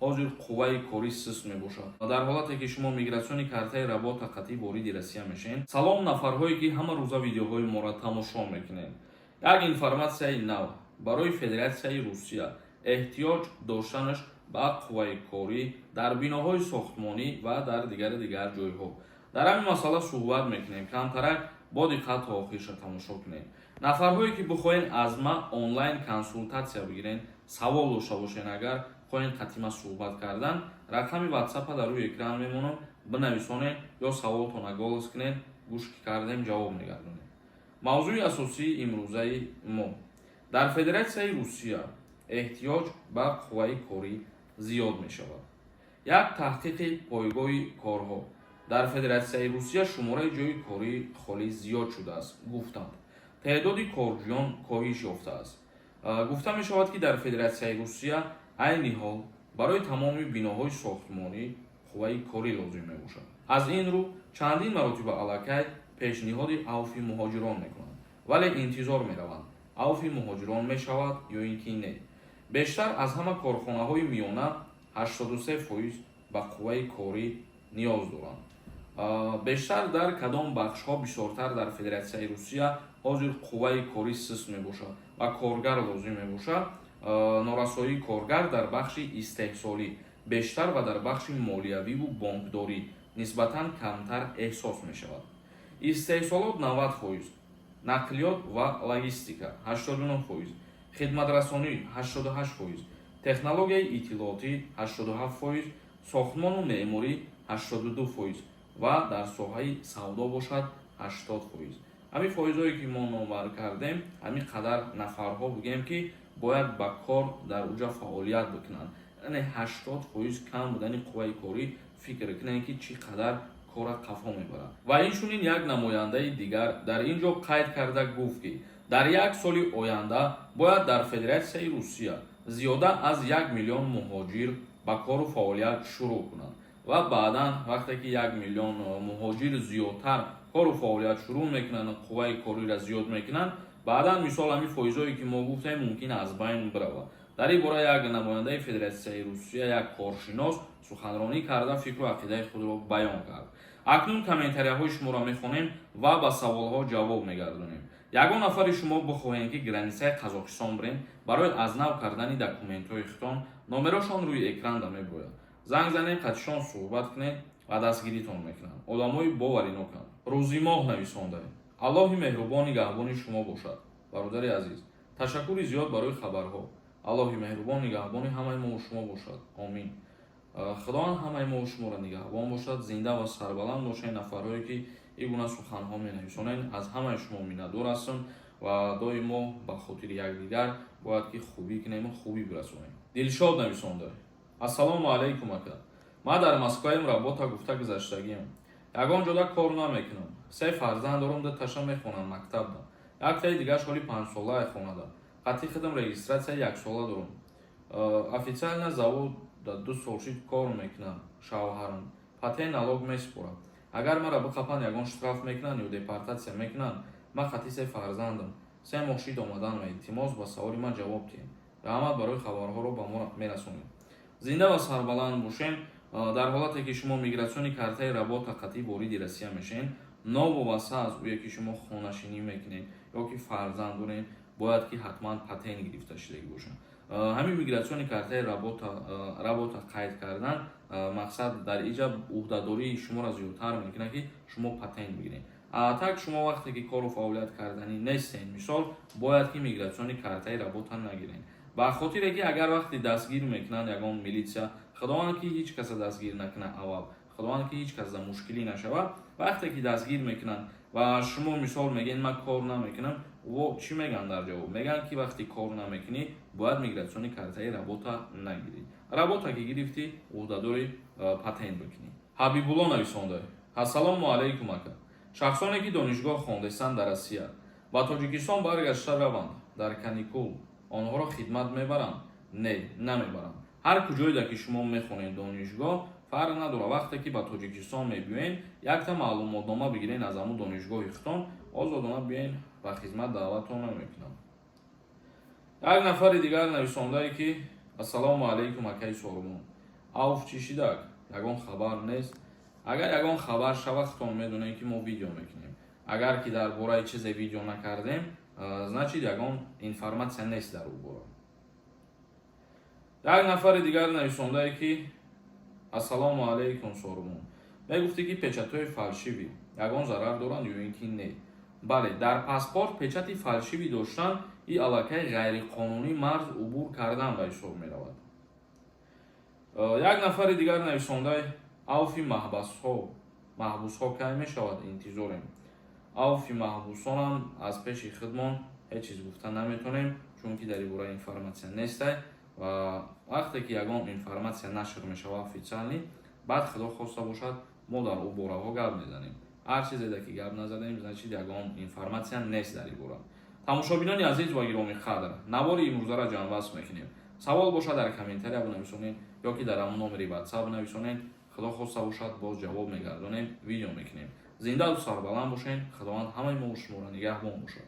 Ҳозир қувваи корӣ суст мебошад ва дар ҳолате ки шумо миграционный картаи работа қатъӣ вориди Россия мешавед. Салом, нафарҳое ки ҳама рӯза видеоҳои моро тамошо мекунед. Як информатсияи нав барои Федератсияи Русия: эҳтиёҷ доштанаш ба қувваи корӣ дар биноҳои сохтмонӣ ва дар дигари дигар ҷойҳо. Дар ҳамин масъала суҳбат мекунем. Камтарак бо диққат то охирша тамошо кунед. Нафарҳое ки бихоҳед аз ма онлайн консултатсия бигирен, савол дошта бошен, агар хоҳед қатима суҳбат кардан, рақами ватсапа дар рӯи экран мемонам, бинависонед ё саволтона голос кунед, гӯш ки кардем, ҷавоб мегардонем. Мавзӯи асосии имрӯзаи мо: дар Федератсияи Русия эҳтиёҷ ба қувваи корӣ зиёд мешавад. Як таҳқиқи пойгоҳи корҳо: дар Федератсияи Русия шумораи ҷойи кории холӣ зиёд шудааст, гуфтанд, теъдоди корҷӯён коҳиш ёфтааст. Гуфта мешавад, ки дар Федератсияи Русия айни ҳол барои тамоми биноҳои сохтмонӣ қувваи корӣ лозим мебошад. Аз ин рӯ чандин маротиба аллакай пешниҳоди авфи муҳоҷирон мекунанд, вале интизор мераванд, авфи муҳоҷирон мешавад ё ин ки не. Бештар аз ҳама корхонаҳои миёна, 83%, ба қувваи корӣ ниёз доранд. Бештар дар кадом бахшҳо бисёртар дар Федератсияи Русия ҳозир қувваи корӣ суст мебошад ва коргар лозим мебошад? Норасоии коргар дар бахши истеҳсолӣ бештар ва дар бахши молиявиву бонкдорӣ нисбатан камтар эҳсос мешавад. Истеҳсолот 90%, нақлиёт ва логистика 89%, хидматрасонӣ 88%, технологияи иттилоотӣ 87%, сохтмону меъморӣ 82% ва дар соҳаи савдо бошад 80%. Ҳамин фоизҳое ки мо номбар кардем, ҳамин қадар нафарҳо бигӯем, ки бояд ба кор дар уҷа фаъолият бикунанд, яъне 80% кам будани қувваи корӣ. Фикр кунем, ки чӣ қадар кора қафо мебарад. Ва инчунин як намояндаи дигар дар ин ҷо қайд карда гуфт, ки дар як соли оянда бояд дар Федератсияи Русия зиёда аз 1 миллион муҳоҷир ба кору фаъолият шурӯъ кунанд ва баъдан вақте ки 1 миллион муҳоҷир зиёдтар кору фаъолият шурӯъ мекунанд, қувваи кориро зиёд мекунанд, баъдан мисол ҳамин фоизҳое ки мо гуфтем, мумкин аз байн биравад. Дар ин бора як намояндаи Федератсияи Русия, як коршинос суханронӣ карда, фикру ақидаи худро баён кард. Акнун комментарияҳои шуморо мехонем ва ба саволҳо ҷавоб мегардонем. Ягон нафари шумо бихоҳем, ки границаи Қазоқистон бирем барои аз нав кардани документҳои худтон, номерошон рӯи экранда мебояд, занг занед, қатишон суҳбат кунед ва дастгиритон мекунанд. Одамои бовариноканд. Рӯзимоҳ нависондаем: Аллоҳи меҳрубон нигаҳбони шумо бошад, бародари азиз. Ташаккури зиёд барои хабарҳо. Аллоҳи меҳрубон нигаҳбони ҳамаи мову шумо бошад, омин. Худованд ҳамаи мову шуморо нигаҳбон бошад. Зинда ва сарбаланд бошед. Нафарҳое ки ин гуна суханҳо менависонед, аз ҳамаи шумо миннатдор ҳастам ва доимо ба хотири якдигар бояд ки хубӣ кунему хубӣ бирасонем. Дилшод нависонда: Ассалому алайкум, ака. Ман дар Москваем, работа гуфта гузаштагиам, ягон ҷода кор намекунам. Се фарзанд дорам, дуташа мехонам мактабда, яктаи дигар соли 5-солаа хонада. Қатъи худам регистратсияи яксола дорам. Официально завода 2 сол шид кор мекунам. Шавҳарам патент, налог месупорам. Агар маро биқапанд, ягон штраф мекунанд ё депортатсия мекунанд? Ман қатъи се фарзандам, 3 моҳ шид омаданам. Илтимос, ба саволи ман ҷавоб диҳем. Раҳмат барои хабарҳоро ба мо мерасонед. Зинда ва сарбаланд бошем. Дар ҳолате ки шумо миграционный картаи работа қатъӣ вориди Россия мешавед, новобаста аз ӯе ки шумо хонашинӣ мекунед ё ки фарзанд доред, бояд ки ҳатман патент гирифта шудагӣ бошад. Ҳамин миграционный картаи работа қайд кардан, мақсад дар иҷа ӯҳдадории шуморо зиёдтар мекунад, ки шумо патент бигиред. А так шумо вақте ки кору фаъолият карданӣ нестен, мисол, бояд ки миграционный картаи работа нагиред, ба хотире ки агар вақте дастгир мекунанд ягон милитсия, худованд ки ҳеҷ каса дастгир накунад, аввал худованд ки ҳеҷ кас за мушкилӣ нашавад, вақте ки дастгир мекунанд ва шумо мисол мегӯед, ман кор намекунам, во чӣ мегӯянд дар ҷавоб? Мегӯянд, ки вақте кор намекунӣ, бояд миграционный картаи работа нагирӣ. Работа ки гирифтӣ, ӯҳдадори патент бикунӣ. Ҳабибулло нависонда: Ассалому алайкум, ака. Шахсоне ки донишгоҳ хондестанд дар Россия, ба Тоҷикистон баргашта раванд дар каникул, онҳоро хидмат мебаранд? Не, намебаранд. Ҳар куҷоеда ки шумо мехонед донишгоҳ, фарқ надорад, вақте ки ба Тоҷикистон мебиёен, якта маълумотнома бигирен аз ҳамун донишгоҳи худтон, озодона биёен, ба хизмат даъватон намекунам. Як нафари дигар нависондае, ки ассалому алайкум, акаи Сорбон. Авф чӣ шидак, ягон хабар нест. Агар ягон хабар шава, худтон медонем, ки мо видео мекунем. Агар ки дар бораи чизе видео накардем, значит, ягон информация нест дар ӯ бора. Як нафари дигар нависондае, ки: «Ассалому алайкум, Сормон, мегуфтӣ, ки печатҳои фальшивый ягон зарар доранд ё ин ки не?» Бале, дар паспорт печати фальшивый доштан и аллакай ғайриқонунӣ марз убур кардан ба ҳисоб меравад. Як нафари дигар нависондай: «Авфи маҳбусҳо кай мешавад? Интизорем». Авфи маҳбусонам аз пеши худмон ҳеҷ чиз гуфта наметонем, чунки дар ин бора информация нестай ва вақте ки ягон информация нашр мешава официально, баъд, Худо хоста бошад, мо дар ӯ бораҳо гап мезанем. Ҳар чизеда ки гап назадем, значит, ягон информация нест дар ин бора. Тамошобинони азиз ва гиромӣ қадр, навори имрӯзаро ҷамъбаст мекунем. Савол бошад, дар комментария бинависонед ё ки дар ҳамон номери Ватсап нависонед. Худо хоста бошад, боз ҷавоб мегардонем, видео мекунем. Зиндаду сарбаланд бошед. Худованд ҳамаи мо шуморо нигаҳбон бошад.